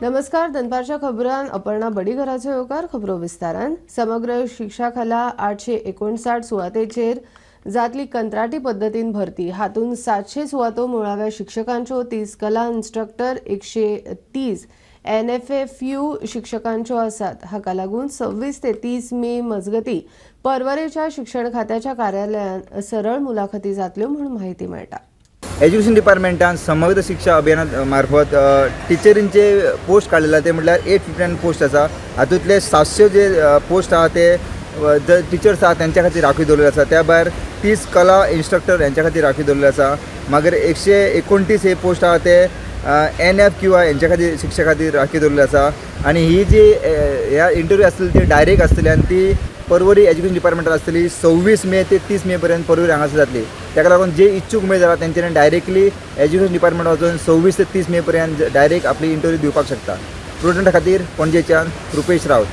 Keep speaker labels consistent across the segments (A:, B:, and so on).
A: नमस्कार, दनपारच्या खबरान अपर्णा बडीघराचो येवकार. खबरो विस्तारान. समग्र शिक्षा खाला 859 सुवातेचेर जातली कंत्राटी पद्दतीन भरती. हातूंत 700 सुवातो मुळाव्या शिक्षकांच्यो, 30 कला इन्स्ट्रक्टर, 130 एनएफएफयू शिक्षकांच्यो आसात. हाका लागून 26 ते 30 मे मजगती परवरेच्या शिक्षण खात्याच्या कार्यालयान सरळ मुलाखती जातल्यो म्हूण म्हायती मेळटा.
B: एज्युकेशन डिपार्टमेंटान समग्र शिक्षा अभियाना मार्फत टिचरींचे पोस्ट काडलेले आहा, ते म्हटल्यार 859 पोस्ट आसा. हातूंतले 700 जे पोस्ट आहा ते जे टिचर्स आहा तेंच्या खातीर राखीव दवरिल्ले आसा. त्या भायर 30 कला इन्स्ट्रक्टर हेंच्या खातीर राखीव दवरिल्ले आसा. मागीर 129 हे पोस्ट आहा ते एनएफक्यूआय हेंच्या खातीर, शिक्षका खातीर राखीव दवरिल्ले आसा. आनी ही जी ह्या इंटरव्यू आसतली ती डायरेक्ट आसतली आनी ती परवरी एज्युकेशन डिपार्टमेंटात आसतली. 26 मे ते 30 मे पर्यंत परवरी हांगासर जातली. ताका लागून जे इच्छूक उमेदवार आहा तेंच्यांनी डायरेक्टली एज्युकेशन डिपार्टमेंट वचून 26 ते 30 मे पर्यंत डायरेक्ट आपली इंटरव्यू दिवपाक शकता. प्रुडंटा खातीर पणजेच्यान रुपेश रावत.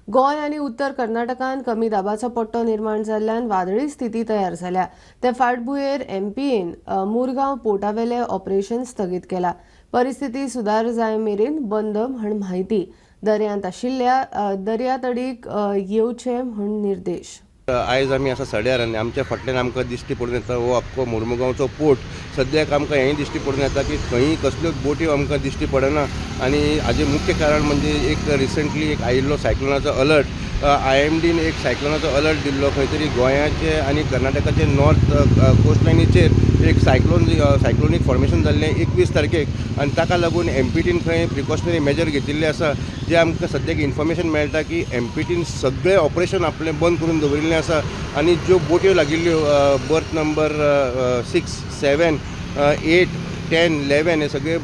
A: गोंय आनी उत्तर कर्नाटकांत कमी दाबाचो पट्टो निर्माण जाल्ल्यान वादळी स्थिती तयार जाल्या. ते फाटभुंयेर एमपीएन मुरगांव पोर्टावेले ऑपरेशन स्थगीत केला. परिस्थिती सुदार जाय मेरेन बंद म्हण म्हायती. दर्यांत आशिल्ल्या दर्या तडीक येवचे म्हूण निर्देश.
C: आयज आमी आसा सड्यार आनी आमच्या फाटल्यान आमकां दिश्टी पडून येता हो आख्खो मोर्मुगांवचो पोर्ट. सद्याक आमकां हेंय दिश्टी पडून येता की खंयी कसल्योच बोट्यो आमकां दिश्टी पडना. आनी हाजें मुख्य कारण म्हणजे एक रिसंटली एक आयिल्लो सायक्लोनाचो अलर्ट. आयएमडीन एक सायक्लोनाचो अलर्ट दिल्लो. खंय तरी गोंयाचे आनी कर्नाटकाचे नॉर्थ कोस्ट लायनीचेर एक सायक्लोनीक फॉर्मेशन जाल्लें 21 तारखेक आनी ताका लागून एमपीटीन खंय प्रिकॉशनरी मेजर घेतिल्ले आसा. जे आमकां सद्याक इन्फॉर्मेशन मेळटा की एमपीटीन सगळें ऑपरेशन आपलें बंद करून दवरिल्लें आसा आनी ज्यो बोट्यो लागिल्ल्यो, berth number 6, 7, 8, 10, 11, हे सगळे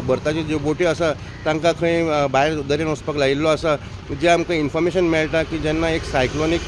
C: बर्थाच्यो ज्यो बोट्यो आसा तांकां खंय भायर दर्यान वचपाक लायिल्लो आसा. जे आमकां इन्फॉर्मेशन मेळटा की जेन्ना एक सायक्लोनीक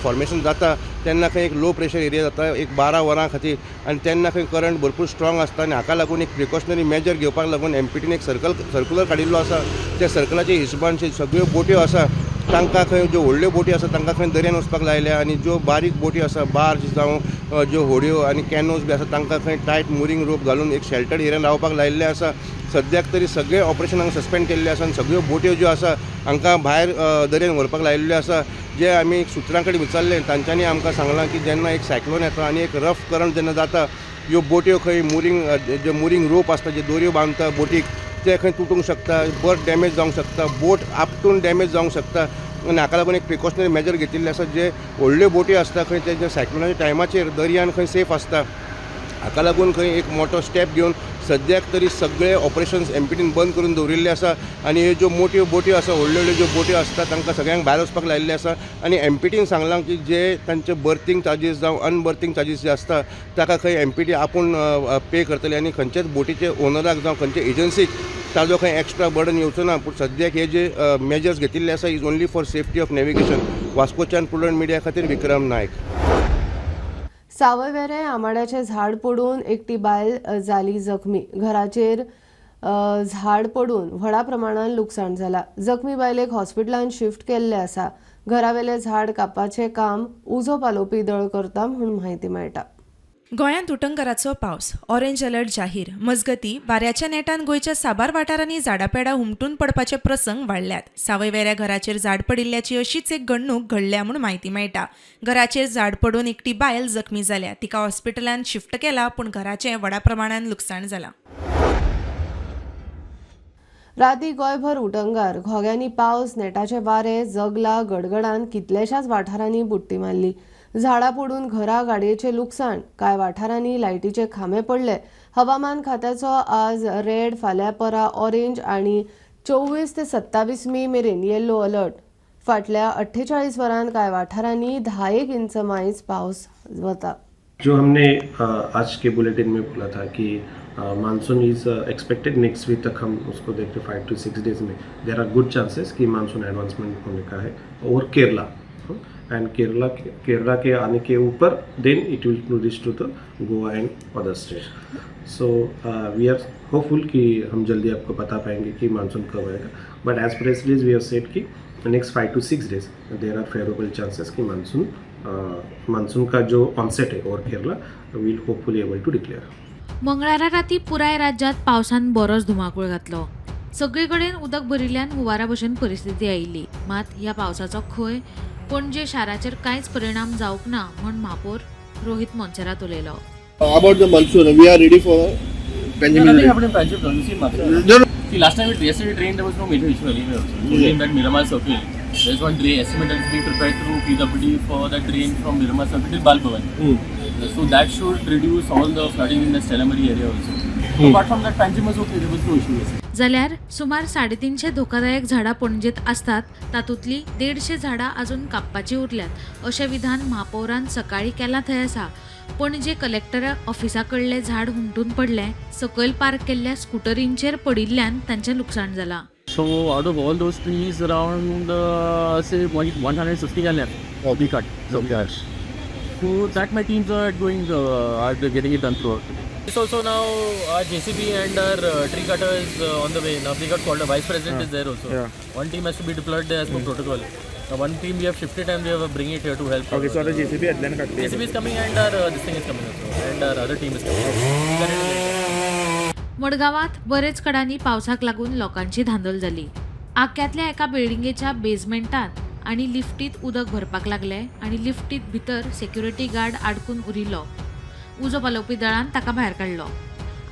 C: फॉर्मेशन जाता तेन्ना खंय एक लो प्रेशर एरिया जाता एक 12 वरां खातीर आनी तेन्ना खंय करंट भरपूर स्ट्रॉंग आसता. आनी हाका लागून एक प्रिकॉशनरी मेजर घेवपाक लागून एमपीटीन एक सर्कुलर काडिल्लो आसा. त्या सर्कलाच्या हिशोबान सगळ्यो बोट्यो आसा तांकां खंय, ज्यो व्हडल्यो बोटी आसा तांकां खंय दर्यान वचपाक लायल्या आनी ज्यो बारीक बोटी आसा, बार्ज जावं ज्यो होडयो आनी कॅनोज बी आसा, तांकां खंय टायट मुरींग रोप घालून एक शेल्टर्ड एरियान रावपाक लायिल्लें आसा. सद्याक तरी सगळे ऑपरेशन हांगा सस्पेंड केल्ले आसा आनी सगळ्यो बोट्यो ज्यो आसा हांकां भायर दर्यान व्हरपाक लायिल्ल्यो आसा. जे आमी सुत्रां कडेन विचारलें, तांच्यांनी आमकां सांगलां की जेन्ना एक सायक्लोन येता आनी एक रफ करंट जेन्ना जाता, ह्यो बोट्यो खंय मुरींग जे मुरींग रोप आसता, जे दोरयो बांदता बोटीक, ते खंय तुटूंक शकता, बर्थ डॅमेज जावंक शकता, बोट आपटून डॅमेज जावंक शकता. आनी हाका लागून एक प्रिकॉशनरी मेजर घेतिल्ले आसा. जे व्हडल्यो बोट्यो आसता खंय ते सायक्लोनाच्या टायमाचेर दर्यान खंय सेफ आसता. हाका लागून खंय एक मोठो स्टेप घेवन सद्याक तरी सगळे ऑपरेशन्स एमपीटीन बंद करून दवरिल्ले आसा. आनी ह्यो ज्यो मोट्यो बोट्यो आसा, व्हडल्यो व्हडल्यो ज्यो बोट्यो आसता, तांकां सगळ्यांक भायर वचपाक लायिल्ले आसा. आनी एमपीटीन सांगलां की जे तांचे बर्थिंग चार्जीस जावं अनबर्थिंग चार्जीस जे आसता ताका खंय एमपीटी आपूण पे करतले आनी खंयच्याच बोटीचे ओनराक जावं खंयचे एजन्सीक ताजो खंय एक्स्ट्रा बर्डन येवचो ना. पूण सद्याक हे जे मेजर्स घेतिल्ले आसा is only for safety of navigation. वास्कोच्यान प्रुडंट मिडिया खातीर विक्रम नायक.
A: सावयवेरें आमाड्याचें झाड पडून एकटी बायल जाली जखमी. घराचेर झाड पडून व्हडा प्रमाणात लुकसाण जाला. जखमी बायलेक हॉस्पिटलान शिफ्ट केल्ले आसा. घरावेलें झाड कापपाचें काम उजो पालोवपी दळ करता म्हूण म्हायती मेळटा.
D: गोंयांत उटंगराचो पावस, ऑरेंज अलर्ट जाहीर. मजगती, वाऱ्याच्या नेटान गोंयच्या साबार वाठारांनी झाडां पेडां हुमटून पडपाचे प्रसंग वाडल्यात. सावयवेऱ्या घराचेर झाड पडिल्ल्याची अशीच एक घडणूक घडल्या म्हूण म्हायती मेळटा. घराचेर झाड पडून एकटी बायल जखमी जाल्या. तिका हॉस्पिटलांत शिफ्ट केला, पूण घराचें व्हडा प्रमाणान लुकसाण जालां.
A: राती गोंयभर उटंगार. घोग्यांनी पावस, नेटाचे वारे, जगला गडगडान कितल्याशाच वाठारांनी बुडटी मारली. झाडां पडून घरां, गाडयेचें लुकसाण. कांय वाठारांनी लायटीचे खांबे पडले. हवामान खात्याचो आज रेड, फाल्यां परा ऑरेंज आनी 24 ते 27 मे मेरेन येल्लो अलर्ट. फाटल्या 48 वरांत कांय वाठारांनी 10 एक इंच मायज पावस वता.
E: जो हमने आज के बुलेटिन में बोला था कि monsoon is expected next week तक, हम उसको देखते 5 टू 6 डेज में there are good chances कि मानसून एडवांसमेंट होने का है और केरला एंड केरला केरला के आने के ऊपर then it will reach to the Goa and other state. So we are hopeful कि हम जल्दी आपको बता पाएंगे कि मानसून कब आएगा, but as press release we have said कि next 5 to 6 days there are favourable chances कि मानसून मानसून का जो ऑनसेट है और Kerala will hopefully able to declare.
F: मंगळारा राती पुराय राज्यांत पावसान बरोच धुमाकूळ घातलो. सगळे कडेन उदक भरिल्ल्यान हुंवारा भशेन परिस्थिती आयिल्ली. मात ह्या पावसाचो खंय पणजे शाराचेर कांयच परिणाम जावंक ना म्हूण महापौर रोहित मोन्सेरात उलयलो.
G: About the monsoon, we are ready for Panjim.
H: Nothing happened in Panjim, you see, Mathura.
G: No, no.
H: See, last time it yesterday it rained, there was no major issue anywhere also. Only in that Miramar circle, there's one drain estimate that is being prepared through PWD for that drain from Miramar circle till Bal Bhavan. So that should reduce all the flooding in the Stella Marie area also. Apart from that, Panjim was okay, there was no issue yesterday.
F: जाल्यार सुमार 350 धोकादायक झाडां पणजेंत आसतात, तातूंतलीं 150 झाडां अजून कापपाचीं उरल्यात अशें विधान महापौरान सकाळीं केलां थंय आसा. पणजे कलेक्टर ऑफिसा कडलें झाड हुमटून पडलें, सकयल पार्क केल्ल्या स्कुटरींचेर पडिल्ल्यान तांचें लुकसाण जालां.
H: So out of all those trees, around say 150 are left to be cut. So, yes. So that my teams are doing, are getting it done throughout.
I: It's also now our JCB and our tree cutter is on the way. Now we got called. The vice president is there also.
B: Yeah.
I: One team has to be deployed there as per protocol. Now one team we have shifted and we are bringing it here to help.
J: Okay, so the JCB at then cut.
I: JCB is coming and our this thing is coming also, and our other team is coming.
F: मडगांवांत बरेच कडांनी पावसाक लागून लोकांची धांदल जाली. आक्यांतल्या एका बिल्डिंगेच्या बेजमेंटांत आनी लिफ्टींत उदक भरपाक लागलें आनी लिफ्टींत भितर सेक्युरिटी गार्ड आडकून उरिल्लो. उजो पालोवपी दळान ताका भायर काडलो.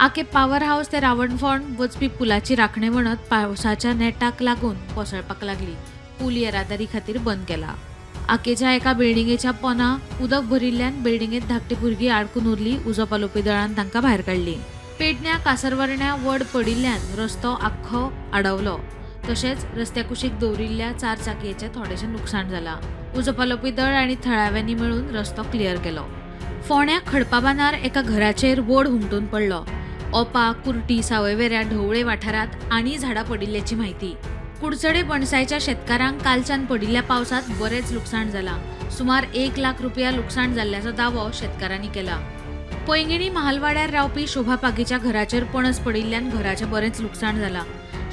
F: आके पावर हावस ते रावणफोंड वचपी पुलाची राखणे वणत पावसाच्या नेटाक लागून कोसळपाक लागली. पूल येरादारी खातीर बंद केला. आकेच्या एका बिल्डिंगेच्या पोना उदक भरिल्ल्यान बिल्डिंगेंत धाकटी भुरगीं आडकून उरली. उजो पालोवपी दळान तांकां भायर काडली. पेडण्या कासरवर्ण्या वड पडिल्ल्यान रस्तो आख्खो आडवलो. तशेंच रस्त्या कुशीक दवरिल्ल्या 4 चाकयेचें थोडेशें लुकसाण जालां. उजो पालोवपी दळ आनी थळाव्यांनी मेळून रस्तो क्लियर केलो. फोंड्या खडपाबांदार एका घराचेर वड हुमटून पडलो. ओपा, कुर्टी, सावयवेऱ्या, ढवळे वाठारांत आनी झाडां पडिल्ल्याची म्हायती. कुडचडे पणसायच्या शेतकारांक कालच्यान पडिल्ल्या पावसांत बरेंच लुकसाण जालां. सुमार 1 लाख रुपया लुकसाण जाल्ल्याचो दावो शेतकारांनी केला. पैंगिणी महालवाड्यार रावपी शोभा पागीच्या घराचेर पणस पडिल्ल्यान घराचें बरेंच लुकसाण जालां.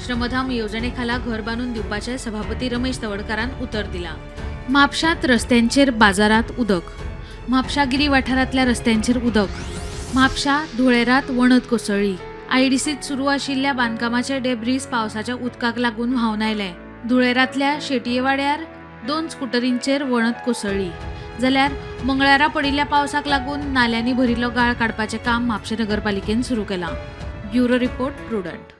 F: श्रमधाम येवजणे खाला घर बांदून दिवपाचें सभापती रमेश तवडकारान उतर दिलां. म्हापशांत रस्त्यांचेर बाजारांत उदक. म्हापशा गिरी वाठारांतल्या रस्त्यांचेर उदक. म्हापशा धुळेरात वणत कोसळ्ळी. आयडीसीत सुरू आशिल्ल्या बांदकामाचे डेब्रीज पावसाच्या उदकाक लागून व्हांवन आयले. धुळेरांतल्या शेटयेवाड्यार 2 स्कुटरींचेर वणत कोसळ्ळी. जाल्यार मंगळारा पडिल्ल्या पावसाक लागून नाल्यांनी भरिल्लो गाळ काडपाचें काम म्हापशें नगरपालिकेन सुरू केलां. Bureau report, Prudent.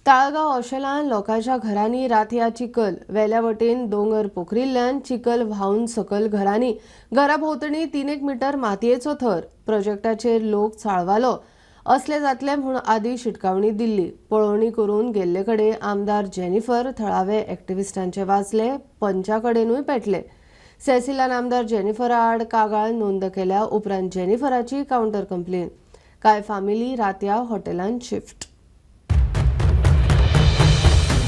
A: Taleigao औशेलान लोकांच्या घरांनी रातया चिखल. वेल्या वटेन दोंगर पोखरिल्ल्यान चिखल व्हांवन सकल घरांनी घरा भोंवतणी 3-1 मिटर मातयेचो थर. प्रोजेक्टाचेर लोक चाळवालो असले जातले म्हूण आदी शिटकावणी दिल्ली. पळोवणी करून गेल्ले कडेन आमदार जेनिफर थळावे एक्टिविस्टांचे वाचले, पंचा कडेनूय पेटले. सेसिलान आमदार जेनिफरा आड कागाळ नोंद केल्या उपरांत जेनिफराची कावंटर कंप्लेन. कांय फामिली रातया हॉटेलांत शिफ्ट.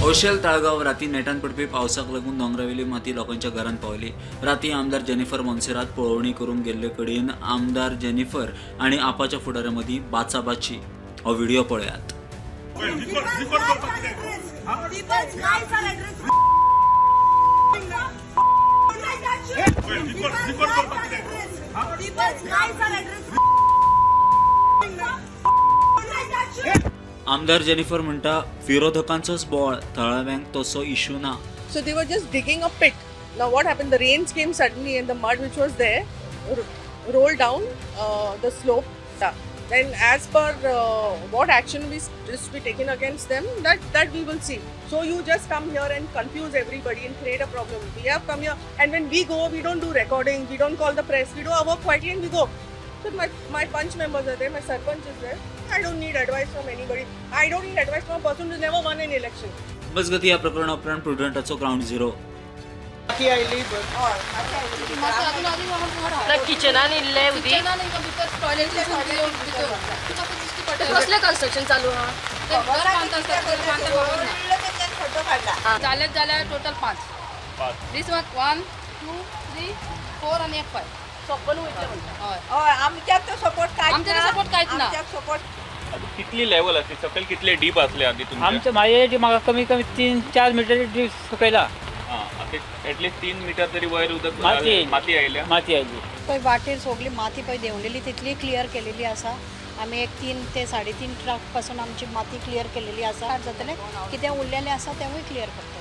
K: औशेल ताळगांव राती नेटान पडपी पावसाक लागून दोंगरावेली माती लोकांच्या घरांत पावली. राती आमदार जेनिफर मोन्सेरात पळोवणी करूंक गेल्ले कडेन आमदार जेनिफर आनी आपाच्या फुडाऱ्यां मदीं बाचाबाची. हो व्हिडिओ पळयात. आमदार जेनिफर म्हणटा विरोधकांचोच बोळ, थळाव्यांक तसो इश्यू ना.
L: So they were just digging a pit. Now what happened? The rains came suddenly and the mud which was there rolled down the slope. Then as per what action we is to be taken against them, that we will see. So you just come here and confuse everybody and create a problem. We have come here, and when we go, we don't do recording, we don't call the press, we do our work quietly and we go. So my punch members are there, my sarpanch is there. I don't need advice from anybody. I don't need advice from a person who's never won an election.
K: मजगती ह्या प्रकरणा उपरांत प्रुडंटाचो ground zero.
M: किचनान इल्ले कसलें construction चालू आहा? जाल्यार जाल्यार टोटल 5 दीस 1 2 3 4 आनी एक 5 सोंपन वयतले म्हणटा. हय, आमच्याक तो सपोर्ट कांयच ना. आमच्याक सपोर्ट कांयच ना. सपोर्ट
J: कितली लेवल आसली सकयल, कितले डीप आसले आदी तुमचे?
N: आमचे म्हाजे म्हाका कमी कमी 3-4 मिटर डीप सकयला.
J: एटलीस्ट 3 मिटर तरी वयर उदक
N: माती
J: माती आयल्या.
N: माती आयली
O: पळय वाटेर सगळी माती पळय देंवलेली तितली क्लियर केलेली आसा आमी एक 3 ते 3.5 ट्रक पासून आमची माती क्लियर केलेली आसा. जातले कितें उरलेलें आसा तेवूय क्लियर करतले.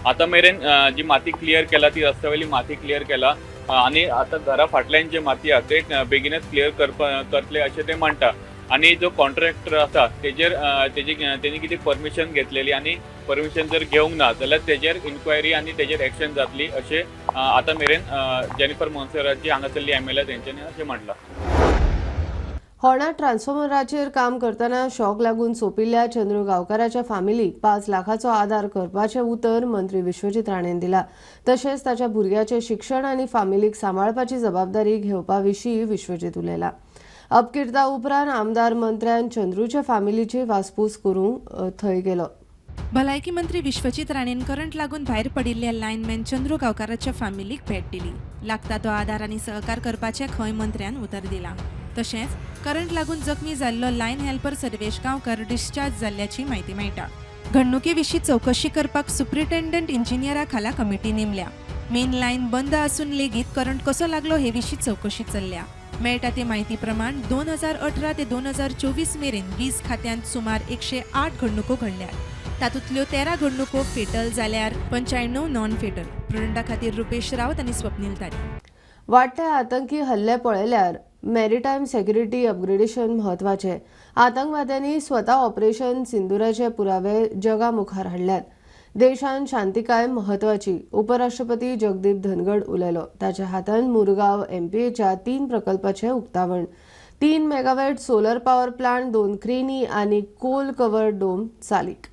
J: आतां मेरेन जी माती क्लियर केला ती रस्त्या वयली माती क्लियर केला आनी आतां घरा फाटल्यान जे माती आसा ते बेगीनच क्लियर करतले अशें ते म्हणटा. आनी जो कॉन्ट्रॅक्टर आसा तेजेर तेणी कितें परमिशन घेतलेली आनी परमिशन जर घेवंक ना जाल्यार तेजेर इन्क्वायरी आनी तेजेर एक्शन जातली अशें आतां मेरेन जेनिफर मोन्सेरात जी हांगासरली MLA तेंच्यांनी अशें म्हणलां.
A: होर्णा ट्रान्सफॉर्मराचेर काम करतना शॉक लागून सोंपिल्ल्या चंद्रू गांवकाराच्या फामिलीक 5 लाखाचो आदार करपाचें उतर मंत्री विश्वजीत राणेन दिला. तशेंच ताच्या भुरग्याचें शिक्षण आनी फामिलीक सांबाळपाची जबाबदारी घेवपा विशीं विश्वजीत उलयला. अपकिर्ता उपरांत आमदार मंत्र्यान चंद्रूच्या फामिलीची वासपूस करूंक थंय गेलो.
D: भलायकी मंत्री विश्वजीत राणेन करंट लागून भायर पडिल्ल्या लायनमॅन चंद्रू गांवकाराच्या फामिलीक भेट दिली. लागता तो आदार आनी सहकार करपाचें खंय मंत्र्यान उतर दिलां. तशेंच करंट लागून जखमी जाल्लो line helper Sarvesh Gaonkar discharge जाल्ल्याची म्हायती मेळटा. घडणुके विशीं चवकशी करपाक सुप्रिटेंडंट इंजिनियरा खाला कमिटी नेमल्या. मेन लायन बंद आसून लेगीत करंट कसो लागलो हे विशीं चवकशी चल्ल्या. मेळटा ते म्हायती प्रमाण 2018 ते 2024 मेरेन वीज खात्यांत सुमार 108 घडणुको घडल्यात. तातूंतल्यो 13 घडणुको फेटल जाल्यार 95 नॉन फेटल. प्रुडंटा खातीर रुपेश रावत आनी स्वप्नील तारी.
A: वाडट्या आतंकी हल्ले पळयल्यार मॅरिटायम सेक्युरिटी अपग्रेडेशन म्हत्वाचें. आतंकवाद्यांनी स्वता ऑपरेशन सिंदुराचे पुरावे जगा मुखार हाडल्यात. देशान शांतिकाय म्हत्वाची. उपराष्ट्रपती जगदीप धनगड उलयलो. ताच्या हातान मुरगांव MPAच्या 3 प्रकल्पाचें उक्तावण. 3 मेगावॅट सोलर पॉवर प्लांट, 2 क्रेनी आनी कोल कवर डोम चालीक.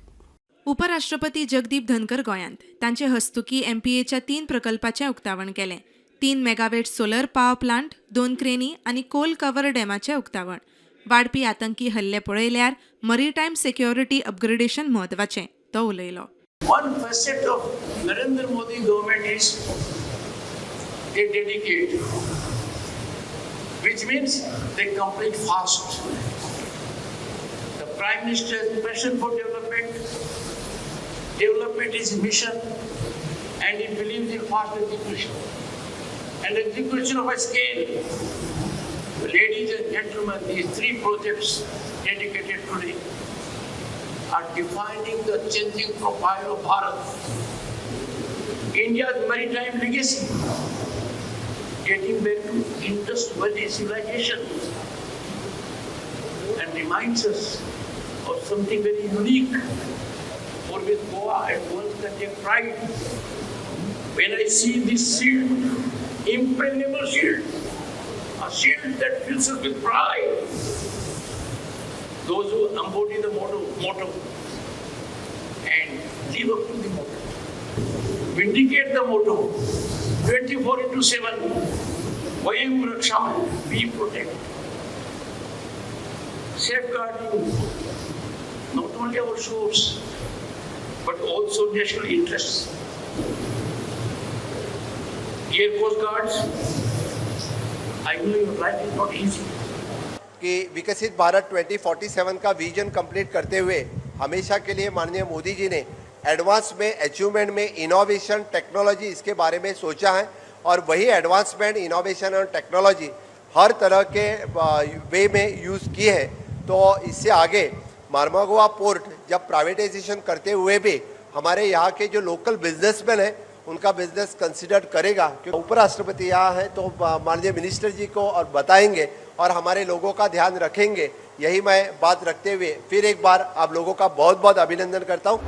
D: उपराष्ट्रपती जगदीप धनकर गोंयांत. तांचे हस्तुकी MPAच्या 3 प्रकल्पाचें उक्तावण केलें. 3 मेगावॅट सोलर पॉवर प्लांट, 2 क्रेनी आनी कोल कवर डॅमाचें उक्तावण. वाडपी आतंकी हल्ले पळयल्यार मरीटायम सेक्युरिटी अपग्रेडेशन म्हत्वाचें, तो उलयलो.
P: One facet of Narendra Modi government is they dedicate, which means they complete fast. The Prime Minister's passion for development, development is his mission, and he believes in fast execution and execution of a scale. Ladies and gentlemen, these 3 projects dedicated today are defining the changing profile of Bharat. India's maritime legacy, dating back to Indus Valley civilization, and reminds us of something very unique, for which Goa and Goans can take pride. When I see this shield, impregnable shield, a shield that fills us with pride, those who embody the motto and live up to the motto, vindicate the motto, 24/7, Vayam Rakshama, we protect, safeguarding not only our shores, but also national interests. Dear Coast Guards, I know your life is not easy.
Q: कि विकसित भारत 2047 का vision complete करते हुए हमेशा K लिए माननीय मोदी जी ने advance में, अचीवमेंट में, इनोवेशन, टेक्नोलॉजी इसके बारे में सोचा है और वही एडवांसमेंट, इनोवेशन और टेक्नोलॉजी हर तरह के वे में यूज़ की है। तो इससे आगे मार्मागोवा पोर्ट जब प्राइवेटाइजेशन करते हुए भी हमारे यहाँ के जो लोकल बिजनेसमैन हैं उनका बिजनेस कंसिडर करेगा। क्योंकि उपराष्ट्रपति यहाँ है तो माननीय मिनिस्टर जी को और बताएंगे और हमारे लोगों का ध्यान रखेंगे। यही मैं बात रखते हुए फिर एक बार आप लोगों का बहुत बहुत अभिनंदन करता हूँ।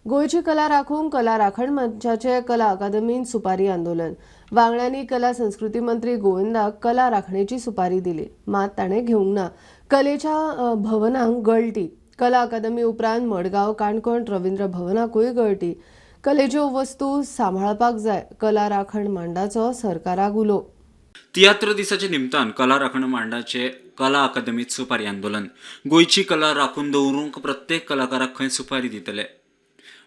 A: गोंयची कला राखूंक कला राखण मंचाचे कला अकादमीन सुपारी आंदोलन. वांगड्यांनी कला संस्कृती मंत्री गोविंदाक कला राखणेची सुपारी दिली, मात ताणें घेवंक ना. कलेच्या भवनांक गळटी. कला अकादमी उपरांत मडगांव, काणकोण रवींद्र भवनाकूय गळटी. कलेच्यो वस्तू सांबाळपाक जाय, कला राखण मांडाचो सरकाराक उलो.
K: तियात्र दिसाच्या निमतान कला राखण मांडाचे कला अकादमीत सुपारी आंदोलन. गोंयची कला राखून दवरूंक प्रत्येक कलाकाराक खंय सुपारी दितले.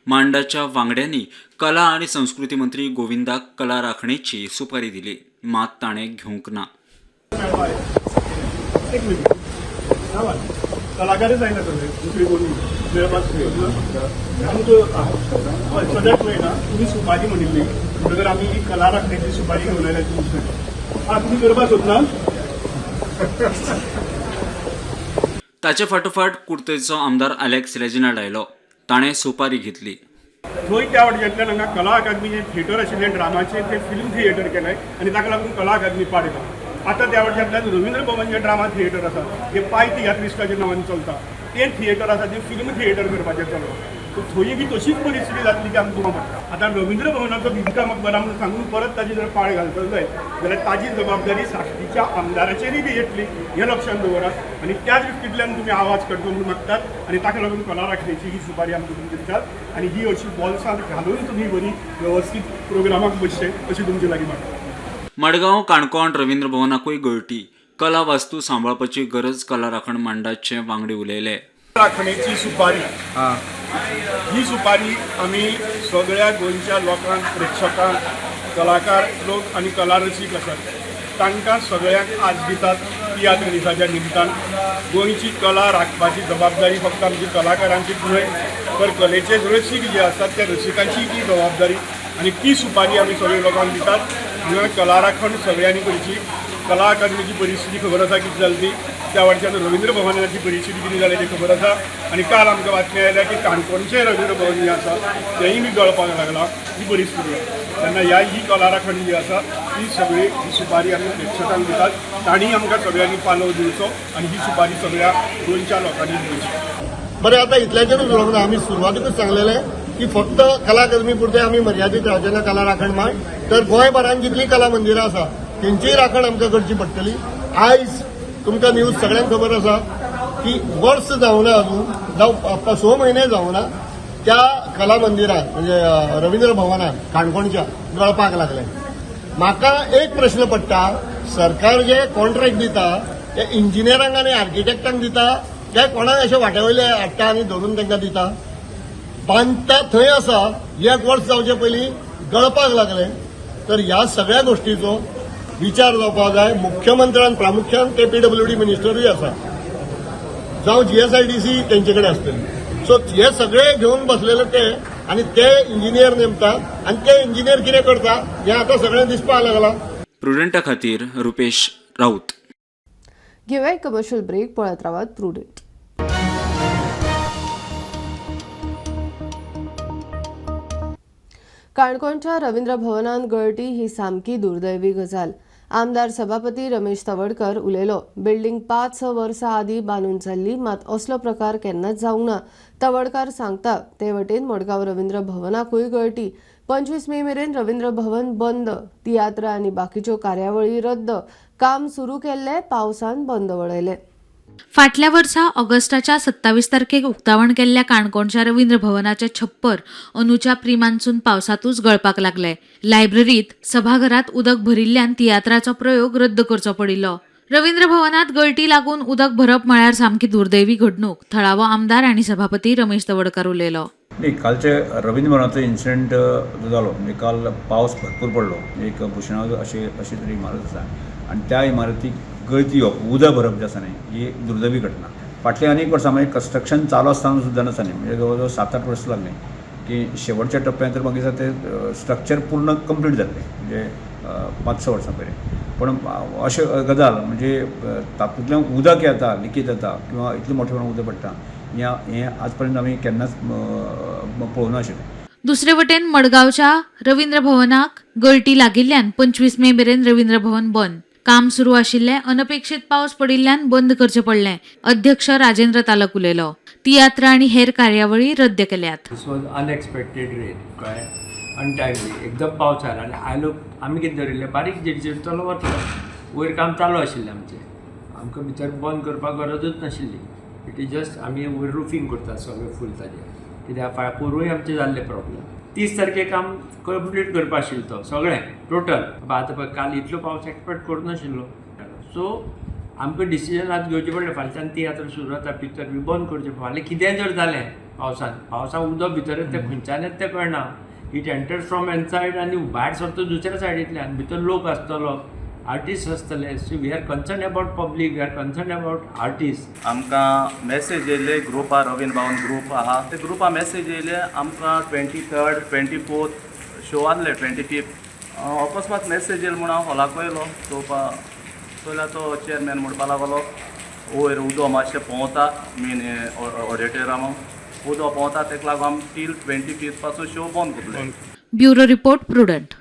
K: मांडाच्या वांगड्यांनी कला आनी संस्कृती मंत्री गोविंदाक कला राखणेची सुपारी दिली, मात ताणें घेवंक ना.
R: कलाकारच आयला सगळे दुसरी कोणी आमकां सदांच मेळना. तुमी सुपारी म्हणिल्ली म्हणटकर आमी ही कला राखण्याची सुपारी घेवन आयल्या तुमचे. आं, तुमी करपाक सोदना?
K: ताचे फाटोफाट कुडतरीचो आमदार अलेक्स रेजिनाल्ड आयलो, ताणें सुपारी घेतली.
R: थंय त्या वाटेंतल्यान हांगा कला अकादमीचें थिएटर आशिल्लें ड्रामाचें, तें फिल्म थिएटर केलें आनी ताका लागून कला अकादमी पाड येता. आतां त्या वाटेंतल्यान रवींद्र भवन जें ड्रामा थिएटर आसा तें पाय तियात्रिस्टाच्या नांवान चलता, तें थिएटर आसा तें फिल्म थिएटर करपाचें चललां. सो थंय बी तशीच परिस्थिती जातली की आमकां पडटा. आतां रवींद्र भवनाचो बीबी का मकबरा म्हणून सांगून परत ताजी जर पाळ घालतलो जायत जाल्यार ताजी जबाबदारी साश्टीच्या आमदाराचेरूय बी येतली हें लक्षांत दवरात आनी त्या दृश्टींतल्यान तुमी आवाज करचो म्हणून मागतात आनी ताका लागून कला राखणेची ही सुपारी आमकां तुमी दितात आनी ही अशी बोल्सांत घालून तुमी बरी वेवस्थीत प्रोग्रामाक बसचे अशी तुमचे लागीं मागता.
K: मडगांव, काणकोण रवींद्र भवनाकूय गळटी. कला वास्तू सांबाळपाची गरज कला राखण मंडळाचे वांगडी उलयले.
R: राखणेची सुपारी ही सुपारी आमी सगळ्या गोंयच्या लोकांक, प्रेक्षकांक, कलाकार लोक आनी कला रसीक आसात तांकां सगळ्यांक आज दितात. तियात्र दिसाच्या निमतान गोंयची कला राखपाची जबाबदारी फक्त आमची कलाकारांचीच न्हय तर कलेचे रसीक जे आसात त्या रसिकांची ती जबाबदारी आनी ती सुपारी आमी सगळ्या लोकांक दितात. हांगा कला राखण सगळ्यांनी करची. कला अकादमीची परिस्थिती खबर आसा कितें जाली ती, त्या वाटेच्यान रवींद्र भवनाची परिस्थिती कितें जाली ती खबर आसा आनी काल आमकां बातमी आयल्या की काणकोणचें रवींद्र भवन जें आसा तेंय बी गळपाक लागलां. ही परिस्थिती आसा. तेन्ना ह्या ही कला राखण जी आसा ती सगळी ही सुपारी आमी प्रेक्षकांक दितात. तांणी आमकां सगळ्यांनी पालव दिवचो आनी ही सुपारी सगळ्या गोंयच्या लोकांनी दिवची.
G: बरें, आतां इतल्याचेरूच उलोवंक ना. आमी सुरवातीकूच सांगलेलें की फक्त कला अकादमी पुरतें आमी मर्यादीत रावचे ना कला राखण मांड, तर गोंयभरान जितलीं कला मंदिरां आसा तेंचीय राखण आमकां करची पडटली. आयज तुमकां न्यूज सगळ्यांक खबर आसा की वर्स जावना अजून, जावं 6 म्हयने जावना, त्या कला मंदिरान म्हणजे रवींद्र भवनान काणकोणच्या गळपाक लागले. म्हाका एक प्रश्न पडटा, सरकार जे कॉन्ट्रॅक्ट दिता ते इंजिनियरांक आनी आर्किटेक्टांक दिता काय कोणाक अशे वाट्या वयले हाडटा आनी धरून तांकां दिता? बांदता थंय आसा, एक वर्स जावचे पयलीं गळपाक लागले. तर ह्या सगळ्या गोष्टीचो विचार जावपाक जाय. मुख्यमंत्र्यान प्रामुख्यान ते पीडब्ल्यूडी मिनिस्टरूय आसा, जावं जीएसआयडीसी तेंचे कडेन आसतली. सो हे सगळे घेवन बसलेले ते आनी ते इंजिनियर नेमता आनी ते इंजिनियर कितें करता हें आतां सगळें दिसपाक लागलां.
K: प्रुडंटा खातीर रुपेश राऊत.
A: घेऊया एक कमर्शियल ब्रेक. पळत रावात प्रुडंट. काणकोणच्या रवींद्र भवनान गळटी ही सामकी दुर्दैवी गजाल. आमदार सभापती रमेश तवडकर उलयलो. बिल्डिंग 5-6 वर्सां आदीं बांदून जाल्ली, मात असलो प्रकार केन्नाच जावंक ना. तवडकार सांगता ते वटेन मडगांव रवींद्र भवनाकूय गळटी. 25 मे मेरेन रवींद्र भवन बंद, तियात्र आनी बाकीच्यो कार्यावळी रद्द. काम सुरू केल्लें पावसान बंद वडयलें.
F: फाटल्या वर्सा ऑगस्टाच्या 27 तारखेक उक्तावण केल्ल्या काणकोणच्या रवींद्र भवनाचे छप्पर अंदूच्या प्री मान्सून पावसांतूच गळपाक लागले. लायब्ररीत, सभाघरात उदक भरिल्ल्यान तियात्राचो प्रयोग रद्द करचो पडिल्लो. रवींद्र भवनात गळटी लागून उदक भरप म्हळ्यार सामकी दुर्दैवी घडणूक. थळावो आमदार आनी सभापती रमेश तवडकार उलयलो.
S: नाही, कालचे रवींद्र भवनाचो इन्सिडंट जो जालो म्हणजे काल पावस भरपूर पडलो. एक भुशणा अशी अशी तरी इमारत आसा आनी त्या इमारतीक गळती येवप, उदक भरप जें आसा न्ही, ही दुर्दैवी घटना. फाटल्या अनेक वर्सां म्हणजे कन्स्ट्रक्शन चालू आसतना सुद्दां आसा न्ही, म्हणजे जवळ जवळ 7-8 वर्सां लागलीं की शेवटच्या टप्प्यात तर म्हाका दिसता तें स्ट्रक्चर पूर्ण कंप्लीट जातलें म्हणजे 5-6 वर्सां पयलीं. पण अशें गजाल म्हणजे तातूंतल्यान उदक येता, लिकेज जाता किंवा इतलें मोठ्या प्रमाणात उदक पडटा हें आज पर्यंत आमी केन्नाच पळोवंक नाशिल्लें.
F: दुसरे वटेन मडगांवच्या रवींद्र भवनाक गळटी लागिल्ल्यान 25 मे मेरेन रवींद्र भवन बंद. काम सुरू आशिल्ले अनपेक्षीत पावस पडिल्ल्यान बंद करचें पडलें. अध्यक्ष राजेंद्र तालक उलयलो. तियात्र आनी हेर कार्यावळी रद्द केल्यात.
T: This was unexpected rain, कळ्ळें, अनटायमली एकदम पावस आयलो आनी आयलो. आमी कितें धरिल्लें, बारीक झिरझिर चलो वतलो, वयर काम चालू आशिल्लें आमचें, आमकां भितर बंद करपाक गरजूच नाशिल्ली. It is just आमी वयर रुफींग करता सगळें फूल ताजें, कित्याक पोरूय आमचें जाल्लें प्रॉब्लम. 30 तारखेक काम कंप्लीट करपा आशिल्लो तो सगळें टोटल. आतां पळय काल इतलो पावस एक्सपेक्ट करूं नाशिल्लो. सो आमकां डिसिजन आज घेवचें पडलें. फाल्यां तियात्र सुरू जाता, पिक्चर बी बंद करचें. फाल्यां कितेंय जर जालें पावसान, पावसान उदक भितर तें खंयच्यान येता तें कळना. It enters from inside आनी भायर सरता दुसऱ्या सायडींतल्यान. भितर लोक आसतलो, आर्टिस्ट आसतले. So we are concern about public, we are concern about artist.
U: आमकां मॅसेज येयले ग्रुपार, रवींद्र भवन ग्रूप आहा ते ग्रुपार मॅसेज येयले आमकां 23rd 24th show आहले, 25th. अकस्मात मॅसेज येयले म्हूण हांव हॉलाक येयलो चोवपा. जाल्यार तो चेअरमॅन म्हणपा लागलो वयर उदक मातशें पोंवता मेन ऑडिटोरियमाक उदक पोंवता, तेका लागून आमी टील 25 पासून शो बंद करतले.
F: Bureau report, Prudent.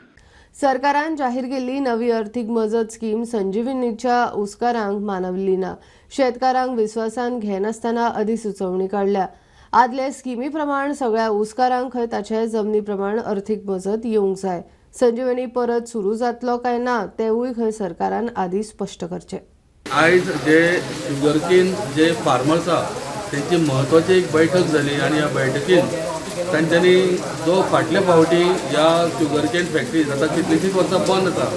A: सरकारान जाहीर केल्ली नवी अर्थीक मजत स्कीम संजीवनीच्या उस्कारांक मानवली ना. शेतकारांक विस्वासान घेनासतना अधिसुचोवणी काडल्या. आदले स्किमी प्रमाण सगळ्या उस्कारांक खंय ताचे जमनी प्रमाण अर्थीक मजत येवंक जाय. संजीवनी परत सुरू जातलो काय ना तेवूय खंय सरकारान आदी स्पश्ट करचें.
C: आयज जे शुगरकेन जे फार्मर्स आहा तेंची म्हत्वाची एक बैठक जाली आनी ह्या बैठकीन तांच्यांनी जो फाटल्या फावटी ह्या शुगरकेन फॅक्टरीज आतां कितलींशींच वर्सां बंद आसा,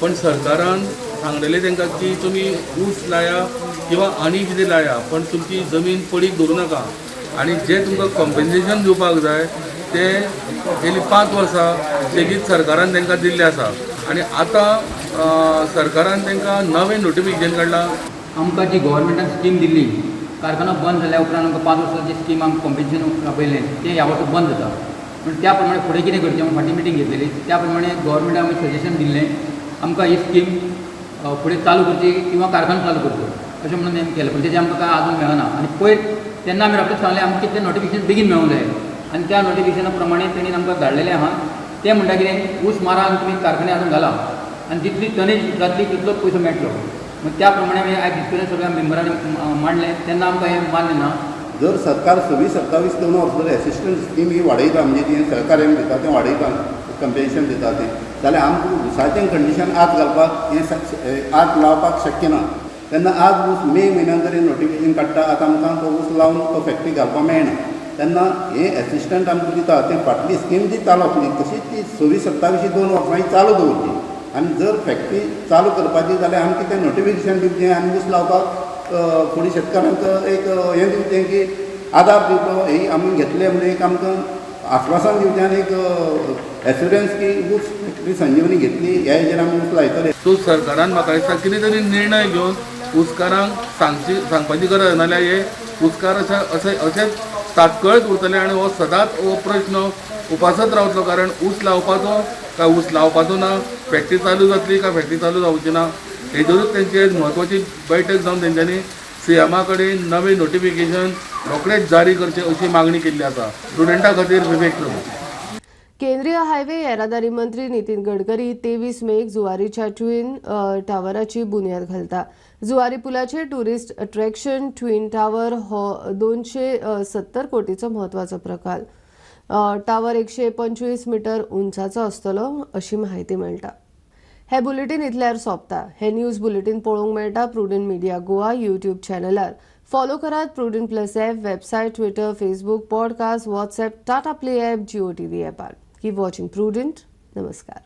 C: पण सरकारान सांगलेलें तांकां की तुमी ऊस लाया किंवा आनी कितें लाया पण तुमची जमीन पडीक दवरूं नाका आनी जें तुमकां कॉम्पेन्सेशन दिवपाक जाय तें गेलीं 5 वर्सां सेगीत सरकारान तांकां दिल्लें आसा आनी आतां सरकारान तांकां नवें नोटिफिकेशन काडलां.
V: आमकां जी गव्हर्मेंटान स्कीम दिल्ली कारखानो बंद जाल्या उपरांत आमकां 5 वर्सां जी स्कीम आमकां कॉम्पेन्सेशन आपयलें तें ह्या वर्सा बंद जाता, पूण त्या प्रमाणे फुडें कितें करचें म्हूण फाटीं मिटींग घेतलेली. त्या प्रमाणे गव्हर्मेंटान आमी सजेशन दिल्लें आमकां ही स्कीम फुडें चालू करची किंवा कारखानो चालू करचो अशें म्हणून आमी केलें, पूण तेजें आमकां कांय आजून मेळना. आनी पयर तेन्ना आमी रोखडेंच सांगलें आमकां कितलें नोटिफिकेशन बेगीन मेळूंक जाय आनी त्या नोटिफिकेशना प्रमाणे तेणी आमकां धाडलेलें आहा. तें म्हणटा कितें ऊस मारा आनी तुमी कारखाने हाडून घाला आनी जितली टनेज जातली तितलोच पयसो मेळटलो. मग त्या प्रमाणे आमी आयज डिस्कशन सगळ्या मेंबरांनी मांडलें तेन्ना आमकां हें मान्य ना.
W: जर सरकार 26 27 2 वर्सां जर एसिस्टंट स्कीम ही वाडयता, म्हणजे जी सहकार्य दिता तें वाडयता, कंपेन्सेशन दिता तें, जाल्यार आमकां ऊसाचें कंडिशन आज घालपाक हें आज लावपाक शक्य ना. तेन्ना आज ऊस मे म्हयन्यान जर हें नोटिफिकेशन काडटा आतां आमकां तो ऊस लावन तो फॅक्टरी घालपाक मेळना. तेन्ना हें एसिस्टंट आमकां दिता तें फाटली स्कीम जी चालू आसली तशीच ती 26 27 2 वर्सां ही चालू दवरची आनी जर फॅक्टरी चालू करपाची जाल्यार आमकां तें नोटिफिकेशन दिवचें आनी ऊस लावपाक फुडें शेतकारांक एक हें दिवचें की आदार दिवचो, ही आमी घेतले म्हणून एक आमकां आश्वासन दिवचें आनी एक एश्युरन्स की ऊस फॅक्टरी संजीवनी घेतली ह्या हेजेर आमी ऊस लायतले.
C: सो सरकारान म्हाका दिसता कितें तरी निर्णय घेवन ऊसकारांक सांगपाची गरज, नाल्यार हे ऊसकार अशें अशेंच तात्कळत उरतले आनी हो सदांच हो प्रश्न उपासत रावतलो. कारण ऊस लावपाचो काय ऊस लावपाचो ना, फॅक्टरी चालू जातली काय फॅक्टरी चालू जावची ना, हेजेरूच तेंची एक म्हत्वाची बैठक जावन तेंच्यांनी सीएमा कडेन नवें नोटिफिकेशन रोखडेंच जारी करचें अशी मागणी केल्ली आसा. स्टुडंटा खातीर विवेक प्रभू.
A: केंद्रीय हायवे येरादारी मंत्री नितीन गडकरी 23 मेक जुवारीच्या ट्विन टावराची बुन्याद घालता. जुवारी पुलाचे टुरिस्ट अट्रॅक्शन ट्विन टावर हो 270 कोटीचो म्हत्वाचो प्रकल्प. टावर 125 मीटर उंचाचो आसतलो अशी म्हायती मेळटा. हे बुलेटीन इतल्यार सोंपता. हे न्यूज बुलेटीन पळोवंक मेळटा प्रुडंट मिडिया गोवा यूट्यूब चॅनलार. फॉलो करात Prudent plus app, website, Twitter, Facebook, podcast, WhatsApp, Tata Play app, Jio TV ॲपार. Keep watching Prudent. नमस्कार.